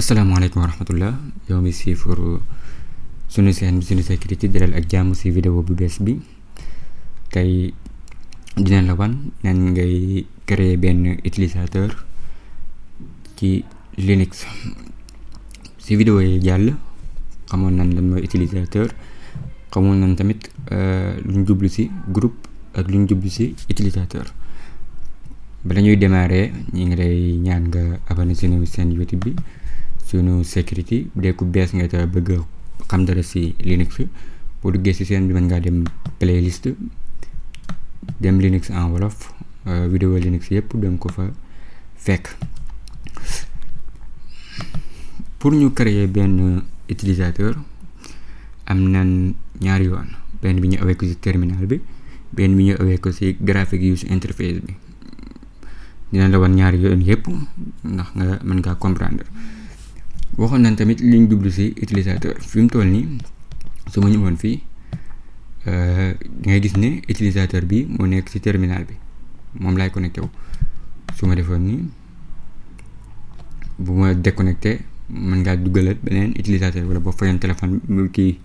asalaamaaleykum wa rahmatullah yow mi siifur sunu seen bi sunu sécurité dalal ak jàmm si vidéo bu bees bi tey dina la wan nan ngay créer benn utilisateur ci Linux. si vidéo yi jàll xamoon nañ lan mooy utilisateur, xamoon nañ tamit luñ jublu si groupe ak luñ jublu si utilisateur. bala ñuy démarrer ñi ngi lay ñaan nga abonné sunu seen YouTube bi sunu sécurité bu dee ku bees nga ta bëgg xam dara si Linux. boo duggee si seen bi mën ngaa dem playlist dem Linux en wolof, vidéo Linux yëpp danga ko fa fekk. pour ñu créer benn utilisateur am nañ ñaari yoon, benn bi ñu awee ko si terminal bi, benn bi ñu awee ko si graphic user interface bi. dina la wan ñaari yoon yëpp ndax nga mën ngaa comprendre. waxoon nañ tamit liñ jublu si utilisateur. fi mu toll nii su ma ñëwoon fii ngay gis ne utilisateur bi moo nekk si terminal bi, moom laay connecté wu. su ma defoon nii bu ma déconnecté mën ngaa dugalal beneen utilisateur, wala boo fayoon téléphone kii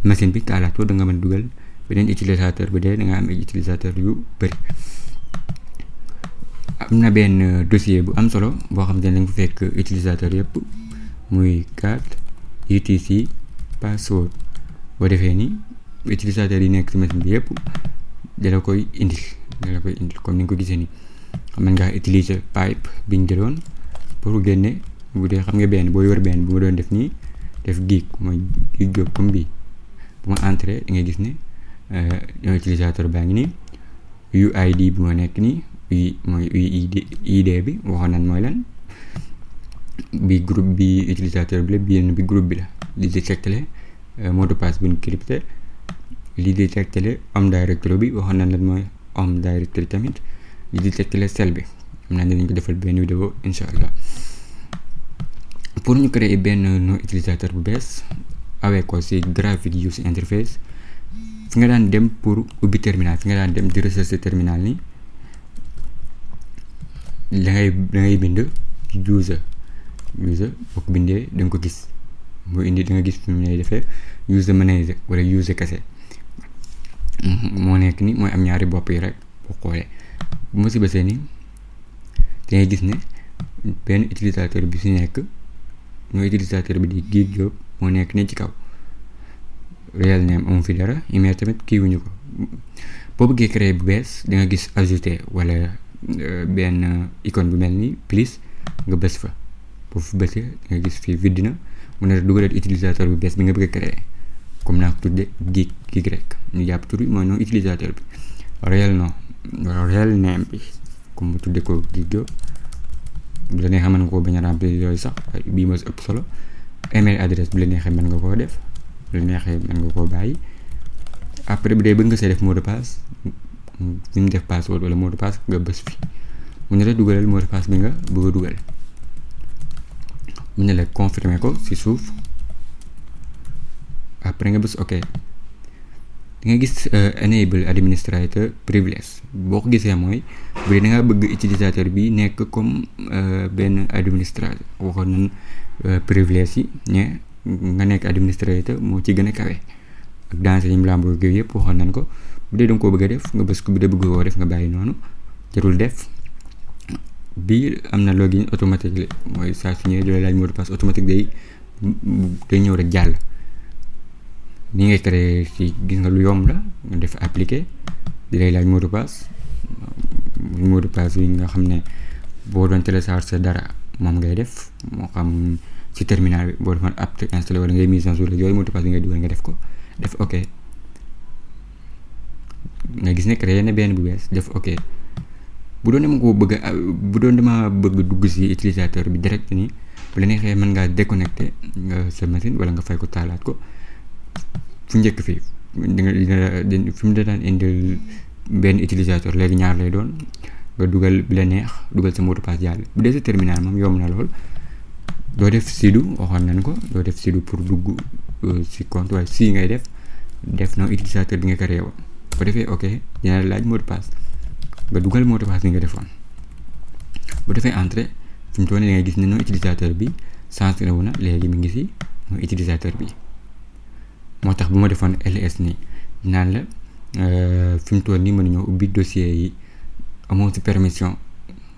machine bi taalaatoo da nga mën dugal beneen utilisateur bi dee da nga am ay utilisateur yu bëri. am na benn dossier bu am solo boo xam ne dañ ko fekk utilisateur yëpp, muy carte UTC password. boo defee ni utilisateur yi nekk ci machine bi yëpp dala koy indil comme ni nga ko gisee ni. mën ngaa utiliser pipe biñ jëloon pour génne, bu dee xam nga benn boo yor benn bu ma doon def nii def gig mooy gig job comme bii, bu ma entré da ngay gis ne utilisateur baa ngi nii. UID bi moo nekk nii, mooy ID bi waxoon nañ mooy lan. bi groupe bi utilisateur bi la, bi groupe bi la. li détecté mot de passe buñ crypté, li détecté home directory bi waxoon nañ lan mooy home directory tamit. li détecté cell bi am naa dinañ ko defal benn vidéo incha allah. pour ñu créer benn nom utilisateur bu bees awee ko si graphic user interface, fi nga daan dem pour ubbi terminal, fi nga daan dem di recherche terminal ni da ngay bind user boo ko bindee da nga ko gis boo indi da nga gis fi mu lay defee user manager wala user kese moo nekk ni, mooy am ñaari bopp yi rek. boo xoolee bu ma si bësee ni da ngay gis ne benn utilisateur bi si nekk mooy utilisateur bi di Geek Job moo nekk ni ci kaw. real name amu fi dara, email tamit kii wuñu ko. boo bëggee créer bu bees da nga gis ajouter wala benn icône bu mel ni plus nga bës fa. boo fi bësee da nga gis fii vide na, mu ne dugalal utilisateur bu bees bi nga bëgg a créer. comme naa ko tudde Geek rek ñu jàpp tur bi mooy non utilisateur bi. real name bi comme mu tudde ko Geek Job. bu la neexee mën nga koo bañ a remplir yooyu sax, bii moo si ëpp solo. email adresse bu la neexee mën nga koo def, bu la neexee mën nga koo bàyyi. après bu dee bëgg nga see def mot de passe, fi mu def password wala mot de passe nga bës fi. mu ne la dugalal mot de passe bi nga bëgg a dugal. mu ne la confirmer ko si suuf, après nga bës ok. di nga gis enable administrator privilege. boo ko gisee mooy bu dee da ngaa bëgg utilisateur bi nekk comme benn administrateur. waxoon nañ privilège yi ne nga nekk administrateur moo ci gën a kawe, ak danger yi mu làmboo yëpp waxoon nañ ko. bu dee da nga koo bëgg a def nga bës ko, bu dee bëgg koo def nga bàyyi noonu, jarul def. bii am na login automatique la, mooy saa su ñëwee doo laaj mot de passe automatique day ñëw rek jàll. ni ngay créer ci gis nga lu yomb la, nga def appliqué di lay laaj mot de passe. mot de passe yi nga xam ne boo doon télécharger dara moom ngay def, moo xam ci terminal bi boo defoon app installé wala ngay mise en jour yooyu mot de passe bi ngay dugal nga def ko, def ok. nga gis ne créé na benn bu bees, def ok. bu doon dama bëgg dugg ci utilisateur bi direct nii, bu la neexee mën ngaa déconnecté sa machine wala nga fay ko taalaat ko. fu njëkk fii fi mu daan indil benn utilisateur, léegi ñaar lay doon. nga dugal bi la neex, dugal sa mot de passe jàll. bu dee sa terminal moom yomb na lool. doo def sidu, waxoon nañ ko, doo def sidu pour dugg ci compte, waaye si ngay def non utilisateur bi nga créé woon. bu defee ok dina la laaj mot de passe, nga dugal mot de passe bi nga defoon. bu defee entrée fi mu toll nii da ngay gis ne non utilisateur bi changé wu na léegi mi ngi si mooy utilisateur bi. moo tax bu ma defoon ls nii naan la fi mu toll nii mën nañoo ubbi dossier yi amoo si permission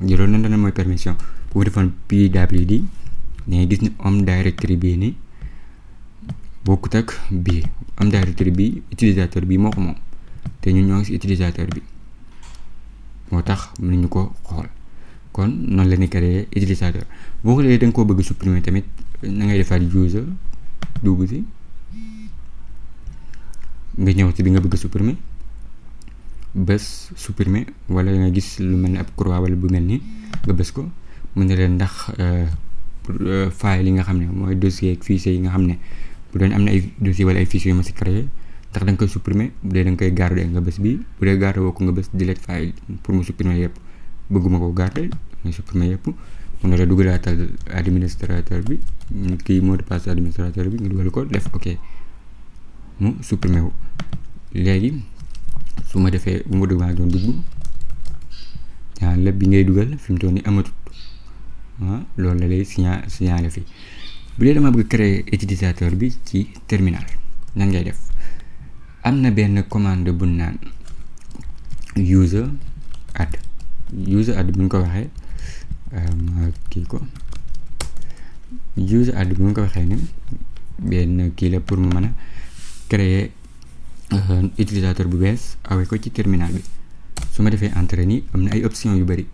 jëloon na mooy permission bu ma defoon pwd da ngay gis ni home directory bii nii bokkut ak bii home directory bi utilisateur bi moo ko moom te ñun ñoo ngi si utilisateur bi moo tax mën nañu ko xool. kon noonu la ñuy créer utilisateur boo ko da nga koo bëgg supprimer tamit na ngay defaat user dugg si nga ñëw ci bi nga bëgg supprimer bés supprimer wala nga gis lu mel ni ab croix wala bu mel ni nga bés ko mën na leen ndax file yi nga xam ne mooy dossier ak fichier yi nga xam ne bu doon am na ay dossier wala ay fichier yu ma si créer ndax da nga koy supprimer bu dee da nga koy garder nga bés bi bu dee garder woo ko nga bés delete file pour mu supprimer yëpp. bëgguma ko garder nga supprimer yëpp mun na la dugalaatal administrateur bi kii mot de passe administrateur bi nga dugal ko def ok mu supprimer wu. léegi su ma defee bu ma dugal doon dugg lépp bi ngay dugal fi mu toll nii amatut loolu la lay signaler fii. bu dee dama bëgg créer utilisateur bi ci terminal nan ngay def am na benn commande bu naan user add bu ñu ko waxee kii ko user add bu ñu ko waxee ni benn kii la pour mu mën a créer utilisateur bu bees awee ko ci terminal bi. su ma defee entrée nii am na ay option yu bari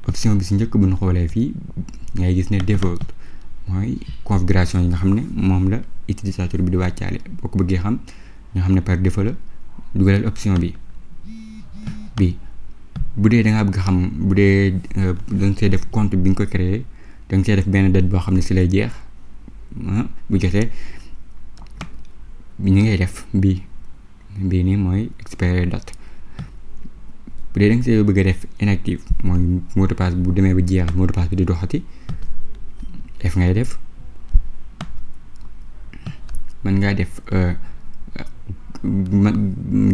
option bi si njëkk bu ñu xoolee fii ngay gis ne default mooy configuration yi nga xam ne moom la utilisateur bi di wàccaale boo ko bëggee xam nga xam ne par défaut la dugalal option bi bu dee da ngaa bëgg xam bu dee danga see def compte bi nga ko créé danga see def benn date boo xam ne si lay jeex bu jotee bi ñu ngay def bii nii mooy expiry date. bu dee da nga see bëgg a def inactive mooy mot de passe bu demee ba jeex mot de passe bi di doxati def ngay def mën ngaa def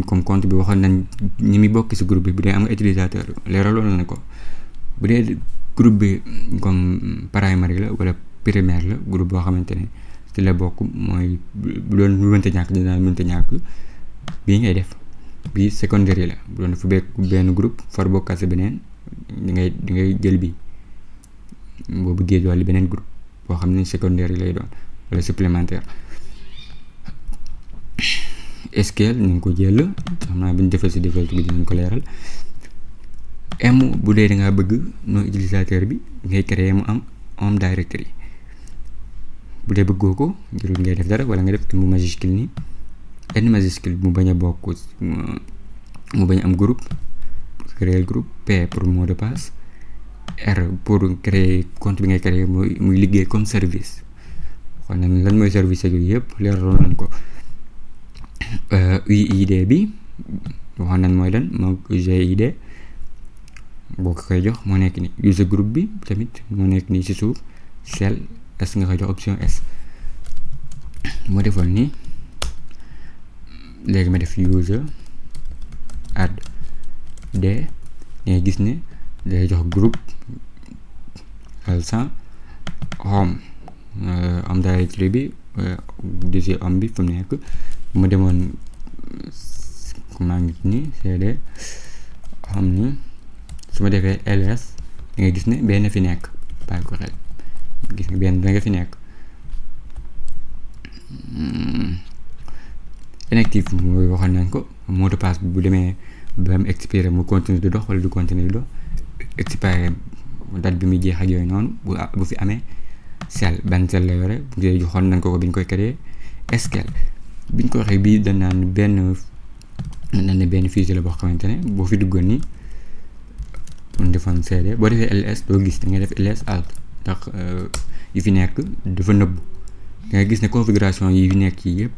comme compte bi waxoon nañ ñi muy bokk ci groupe bi bu dee am nga utilisateur leeraloon na ko bu dee groupe bi comme primary la wala primaire la groupe boo xamante ne ci la bokk mooy bu doon mënta ñàkk dinaa mënta ñàkk bii ngay def. bii secondaire la bu doon fu benn groupe far bokkaat si beneen di ngay jël bi boo bëggee dolli beneen groupe boo xam ne secondaire lay doon wala supplémentaire. SQL ni nga ko jël xam naa bi ñu defee si default bi dinañ ko leeral. bu dee da ngaa bëgg noo utilisateur bi ngay créer mu am home directory bu dee bëggoo ko jërul ngay def dara wala nga def mu majuscule nii n majuscule mu bañ a bokk mu bañ a am groupe créer groupe P pour mot de passe R pour créer compte bi ngay créer muy liggéey comme service xool nañ lan mooy service ak yooyu yëpp leeraloon nañ ko. UID bi waxoon nañ mooy lan moo GID boo ko koy jox moo nekk ni user group bi tamit moo nekk nii ci suuf cell S nga koy jox option S. moo defoon nii léegi ma def user add d ngay gis ne day jox groupe alsan home directory bi dossier home bi fu mu nekk mu demoon maa ngi ni cd home ni su ma defee ls da ngay gis ne benn fi nekk bàyyi ko xel gis nga benn da nga fi nekk. inactive mooy waxoon nañ ko mot de passe bi bu demee ba am expiré mu continuer di dox wala du continuer di dox expiré date bi muy jeex ak yooyu noonu bu fi amee cell benn cell la yore bu dee joxoon nañ ko bi ñu koy créer SQL bi ñu ko waxee bii dañ naan benn fichier la boo xamante ne boo fi duggoon nii mun defoon cd boo defee ls doo gis da ngay def ls alt ndax yi fi nekk dafa nëbbu da ngay gis ne configuration yi fi nekk yi yëpp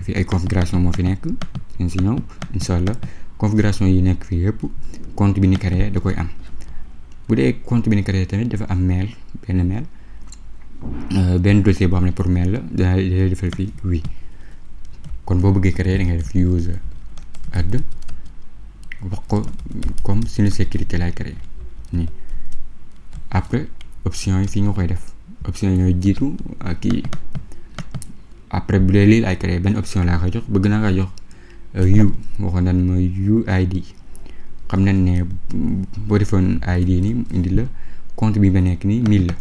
fi ay configuration moo fi nekk dañ si ñëw incha allah configuration yi nekk fii yëpp compte bi ni créé da koy am. bu dee compte bi ni créé tamit dafa am benn dossier boo xam ne pour mail la da defal fii oui kon boo bëggee créer da ngay def user add wax ko comme suñu sécurité lay créer nii après option yi fii nga koy def option ñooy jiitu ak kii après bu dee lii laay créé benn option laa koy jox bëgg naa koy jox u waxoon nañ mooy UID xam nañ ne boo defoon ID ni indi la compte bi ba nekk nii 1000 la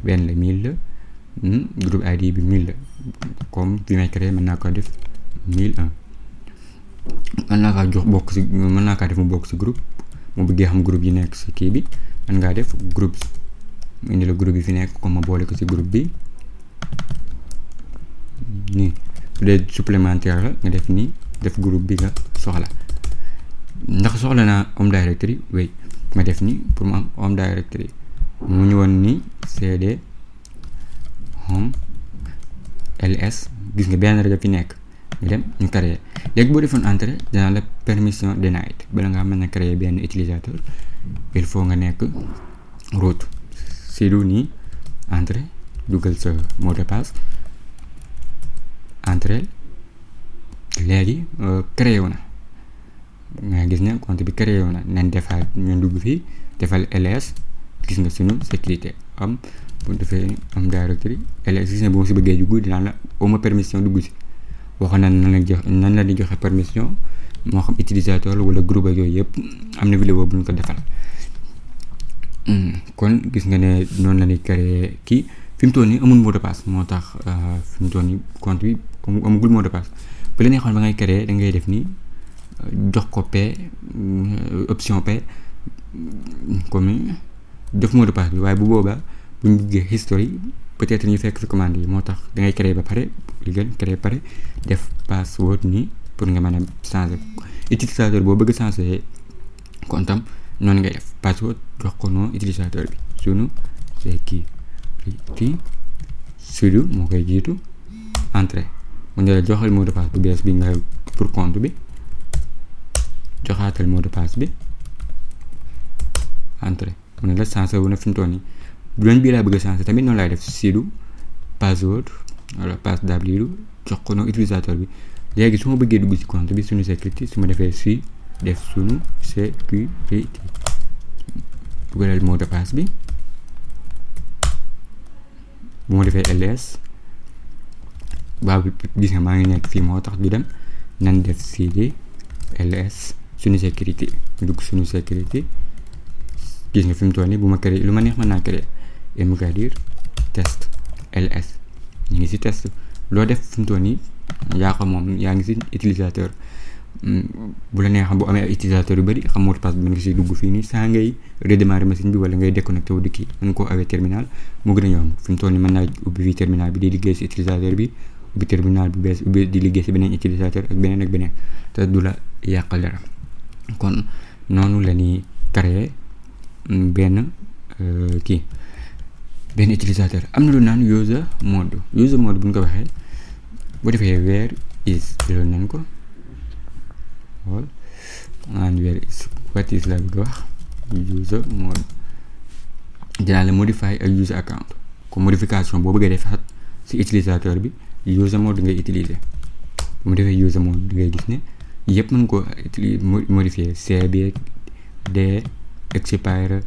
benn la 1000 la groupe ID bi 1000 la comme bi may créé mën naa ko def 1001 mën naa kaa jox bokk si mën naa kaa def mu bokk si groupe mu bëggee xam groupe yi nekk si kii bi mën ngaa def groupe mu indi la groupe yi fi nekk comme ma boole ko si groupe bi nii bu dee supplémentaire la nga def nii def groupe bi nga soxla ndax soxla naa home directory wéy ma def nii pour mu am home directory mu ñëwoon nii cd home ls gis nga benn rajo fi nekk ñu dem ñu créer léegi boo defoon entrée dana la permission denied bala nga mën a créer benn utilisateur il faut nga nekk root sudo nii entrée dugal sa mot de passe entrée léegi créé wu na nga gis ne compte bi créé wu na nañ defaat ñu dugg fii defal ls gis nga sunu sécurité am bu defee am directory ls gis nga bu ma si bëggee dugg dinaa la oma permission dugg si waxoon na nan la di joxe permission moo xam utilisateur la wala groupe ak yooyu yëpp am na vidéo bu ñu ko defal kon gis nga ne noonu la ñuy créé kii fi mu toll nii amul mot de passe moo tax fi mu toll nii compte bi amagul mot de passe bu la neexoon ba ngay créé da ngay def nii jox ko P option P comme def mot de passe bi waaye bu boobaa bu ñu duggee history peut-être ñu fekk fi commande yi moo tax da ngay créé ba pare li gën créé ba pare def password nii pour nga mën a changer utilisateur boo bëgg changer compte am noonu ngay def password jox ko non utilisateur bi sunu sécurité sudo moo koy jiitu entrée mu ne la joxal mot de passe bu bees bi nga pour compte bi joxaatal mot de passe bi entrée mu ne la changer wu na fi mu toll nii bu doon bii laa bëgg a changer tamit noonu laay def sudo password wala passe w jox ko non utilisateur bi léegi su ma bëggee dugg ci compte bi sunu sécurité su ma defee si def sunu sécurité dugalal mot de passe bi bu ma defee ls waaw gis nga maa ngi nekk fii moo tax du dem nan def cd ls sunu sécurité ñu dugg sunu sécurité gis nga fi mu toll nii bu ma créé lu ma neex mën naa créé et mu koy dire test ls ñu ngi si test loo def fi mu toll nii yaa ko moom yaa ngi si utilisateur bu la neexam bu amee ay utilisateur yu bëri xam mot de passe bi mën nga si dugg fii nii saa ngay redémarrer machine bi wala ngay déconnecté wu di kii mën koo awee terminal mu gën a yomb fi mu toll nii mën naa ubbi fii terminal bi di liggéey si utilisateur bi ubbi terminal bu bees ubbi di liggéey si beneen utilisateur ak beneen te du la yàqal dara kon noonu la ñuy créer benn benn utilisateur am na lu naan user mode bu ñu ko waxee boo defee where is jëloon nañ ko xool where is what is la bëgg a wax user mode dinaa la modify ak user account ko modification boo bëggee defaat si utilisateur bi user mode ngay utiliser bu mu defee user mode di ngay gis ne yëpp mën ko modifier cb d expire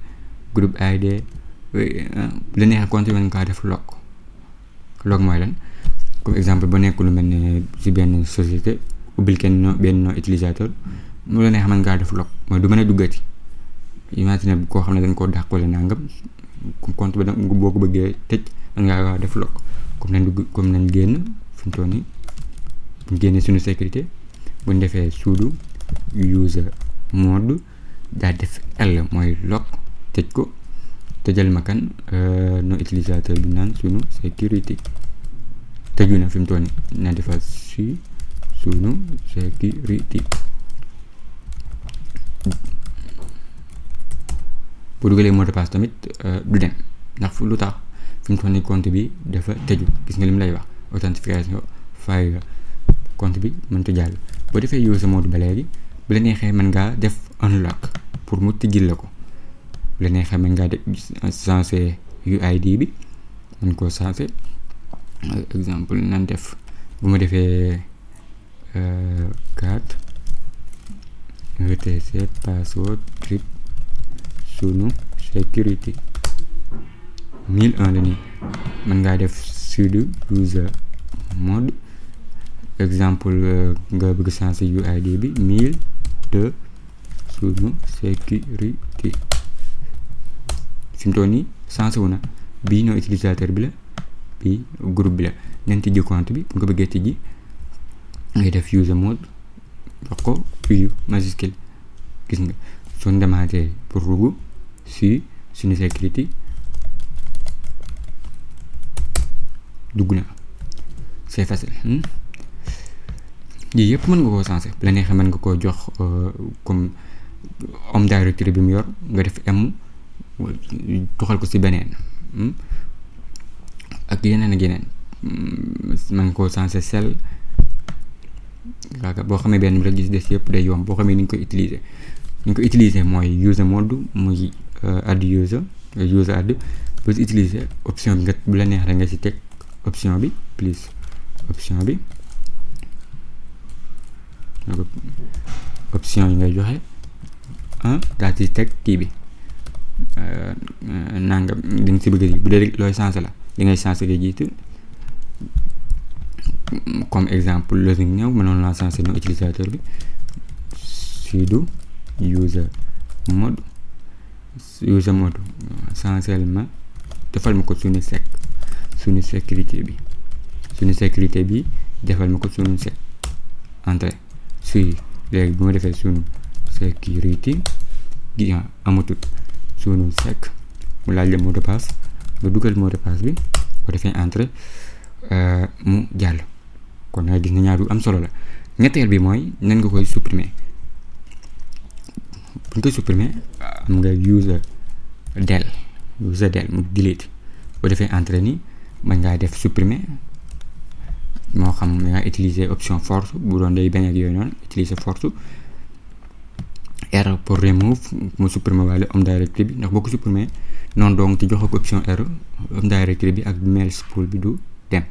groupe id la neexee compte mën nga def log mooy lan comme exemple ba nekk lu mel ne si benn société ubbil benn utilisateur mu la neex mën ngaa def log mooy du mën a duggati imagine koo xam ne dañ koo dàq wala nangam compte ba boo ko bëggee tëj mën ngaa def log comme nañ génn fi mu toll nii buñ génnee suñu sécurité buñ defee sudo user mode daa def l mooy log tëj ko tëjal ma kan no utilisateur bi naan sunu sécurité tëju na fi mu toll nii na defal sunu sécurité bu dugalee mot de passe tamit du dem ndax lu tax fi mu toll nii compte bi dafa tëju gis nga li mu lay wax authentification fay compte bi mënta jàll boo defee user mode ba léegi bu la neexee mën ngaa def unlock pour mu tijjil la ko bu la neexee mën ngaa def changer UID bi mën koo changer exemple nan def bu ma defee carte etc password trip sunu sécurité 1001 la nii mën ngaa def sudo user mode exemple nga bëgg changer UID bi 1002 sunu sécurité fi mu toll nii changé wu na bii no utilisateur bi la bii groupe bi la nañ tijji compte bi bu nga bëggee tijji ngay def user mode jox ko U majuscule gis nga soo demaatee pour dugg si suñu sécurité dugg na c'est facile yii yëpp mën nga koo changer bu la neexee mën nga koo jox comme home directory bi mu yor nga def M tuxal ko si beneen ak yeneen ak yeneen mën nga koo changer cell boo xamee benn bi la gis des yëpp day yomb boo xamee ni ñu ko utiliser mooy user mode muy add user add boo si utiliser option bi nga bu la neex rek nga si teg option bi plus option bi option yi ngay joxe daal ci teg kii bi nangam di nga si bëgg bu dee looy changer la li ngay changer nga jiitu comme exemple login ñëw mënoon naa changer no utilisateur bi sudo user mode changer ma defal ma ko suñu sécurité bi defal ma ko suñu sec entrée léegi bu ma defee suñu sécurité gi amatut suñu sec mu laaj la mot de passe nga dugal mot de passe bi boo defee entrée mu jàll kon nga gis na ñaar yu am solo la ñetteel bi mooy nan nga koy supprimer bu ñu koy supprimer am nga user del mu delete boo defee entrée ni mën ngaa def supprimer moo xam nga utiliser option force bu doon day bañ ak yooyu noonu utiliser force R pour remove mu supprimer wàlle home directory bi ndax boo ko supprimer noonu donc ci joxe ko option R home directory bi ak mail spool bi du dem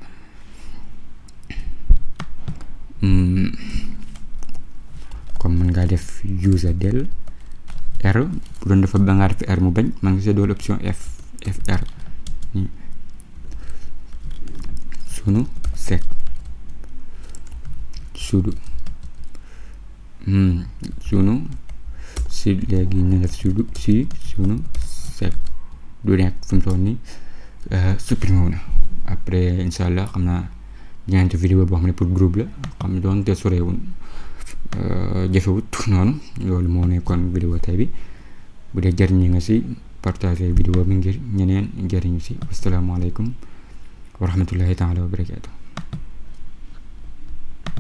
comme mën ngaa def user del R bu doon dafa ba ngaa def R mu bañ mën nga see dool option FR sunu sec sudo sunu si léegi ñu def sudo si sunu sec du nekk fu mu toll nii supprimer wu na après incha allah xam naa ñaanti vidéo boo xam ne pour groupe la xam ne doon te sorewul jafewut noonu loolu moo nekkoon vidéo tey bi bu dee jariñu nga si partager vidéo bi ngir ñeneen jariñu si asalaamaaleykum wa rahmatullahi taala wa barakaatu